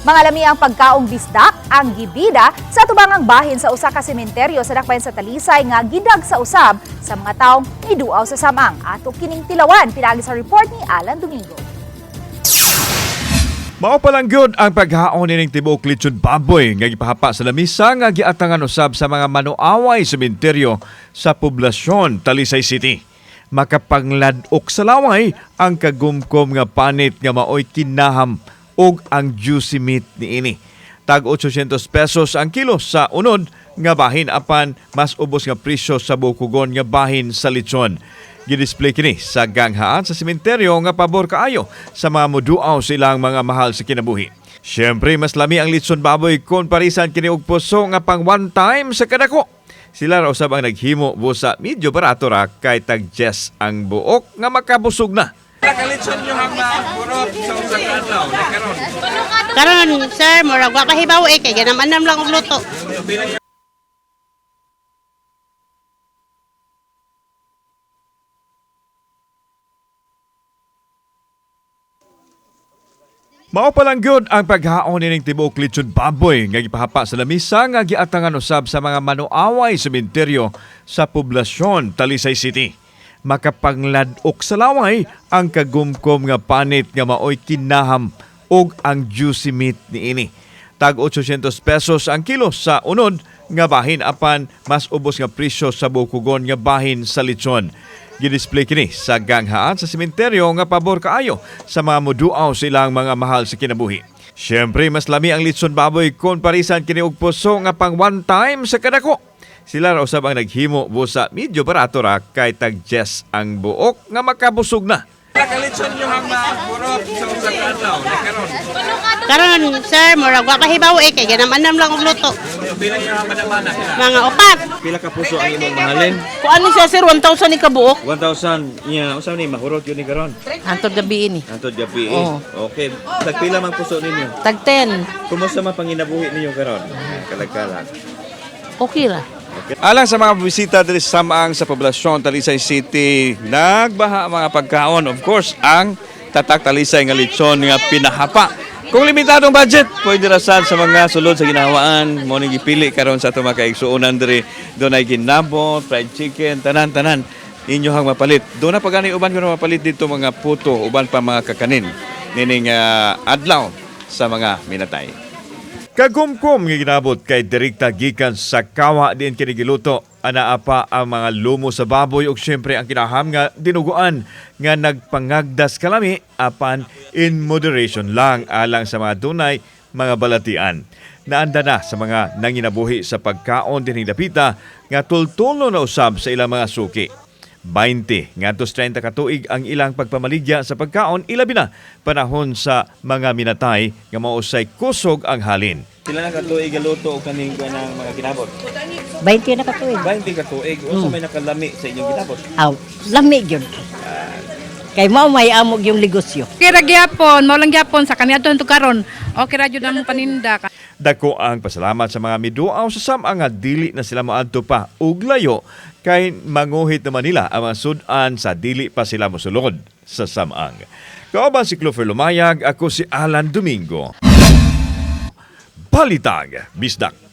Mga lami ang pagkaong bisdak ang gibida sa tubangang bahin sa usa ka sementeryo sa dakbayan sa Talisay nga gidag sa usab sa mga taong miduaw sa Samang. Ato kining tilawan pinaagi sa report ni Alan Domingo. Mao pa lang gyud ang paghaon nining tibuok lechon baboy nga gipahapa sa lamisa nga giatangan usab sa mga manuaway sementeryo sa poblasyon Talisay City. Makapangladok sa laway ang kagumkom nga panit nga maoy kinaham ug ang juicy meat niini. Tag 800 pesos ang kilo sa unod nga bahin apan mas ubos nga presyo sa bukugon nga bahin sa lechon. Gidisplay kini sa ganghaan sa sementeryo nga pabor kaayo sa mga muduaw silang mga mahal sa kinabuhi. Siyempre, mas lami ang litson baboy kung parisan kini og puso nga pang one time sa kadako. Sila ra usab ang naghimo busa medyo barato ra kay tag Jess ang buok nga makabusog na. Karon sir, murag wa pahibaw eh kay ganam-anam lang og luto. Mao pa lang gyud ang paghaon nining tibuok lechon baboy nga gipahapa sa lamisa nga giatangan usab sa mga manuaway sementeryo sa poblasyon Talisay City. Makapangladok sa laway ang kagumkom nga panit nga maoy kinaham ug ang juicy meat niini. Tag 800 pesos ang kilo sa unod nga bahin apan mas ubos nga presyo sa bukugon nga bahin sa lechon. Gidisplay kini sa ganghaan sa sementeryo nga pabor kaayo sa mga muduaw silang mga mahal sa kinabuhi. Siyempre, mas lami ang litson baboy kung parisan kini og puso nga pang one time sa kadako. Sila ra usab ang naghimo busa medyo barato ra kay tag Jess ang buok nga makabusog na. Karon sir, murag wa pahibaw eh kay ganam-anam lang og luto. Mga upat. Pila ka puso ang imong mahalin? Kung ano siya sir, 1,000 ni kabuok. 1,000 niya, unsa ni mahurot yun ni karon? Antod gabi ini. Antod gabi eh. Oo. Okay, tagpila man puso ninyo? Tag 10. Kumusta man panginabuhi ninyo karon? Kalag-kalag. Okay ra. Alang sa mga bisita diri sa Samang sa poblasyon Talisay City, nagbaha ang mga pagkaon. Of course, ang tatak Talisay nga lechon nga pinahapa. Kung limitadong budget, pwede rasan sa mga sulod sa ginahawaan. Mo ning gipili karon sa ato mga kaigsuonan diri. Dunay ginabot, fried chicken, tanan-tanan inyohang mapalit. Doon na pagani uban ko na mapalit dito mga puto, uban pa mga kakanin nining adlaw sa mga minatay. Kagumkom nga ginabot kay direkta gikan sa kawa din kini giluto. Anaa pa ang mga lumo sa baboy ug syempre ang kinaham nga dinuguan nga nagpangagdas kalami apan in moderation lang alang sa mga dunay mga balatian. Naanda na sa mga nanginabuhi sa pagkaon dinhing dapita nga tultulo na usab sa ilang mga suki. 20 ngadto sa 30 ka tuig ang ilang pagpamaligya sa pagkaon ilabi na panahon sa mga minatay nga mausay kusog ang halin. Pila na ka tuig galuto og kaning kanang mga ginabot? 20 na katuig. 20 ka tuig, unsa may nakalami sa inyong ginabot? Aw, lami gyud. Kay mao may amog yung negosyo. Okay ra gyapon, mao lang gyapon sa kaniadto hanto karon. Okay ra jud ang paninda. Dako ang pasalamat sa mga miduaw sa sama nga dili na sila moadto pa og layo kay manguhit naman nila ang mga sud-an sa dili pa sila mosulod sa samang. Kauban si Clover Lumayag, ako si Alan Domingo. Balitag, Bisdak.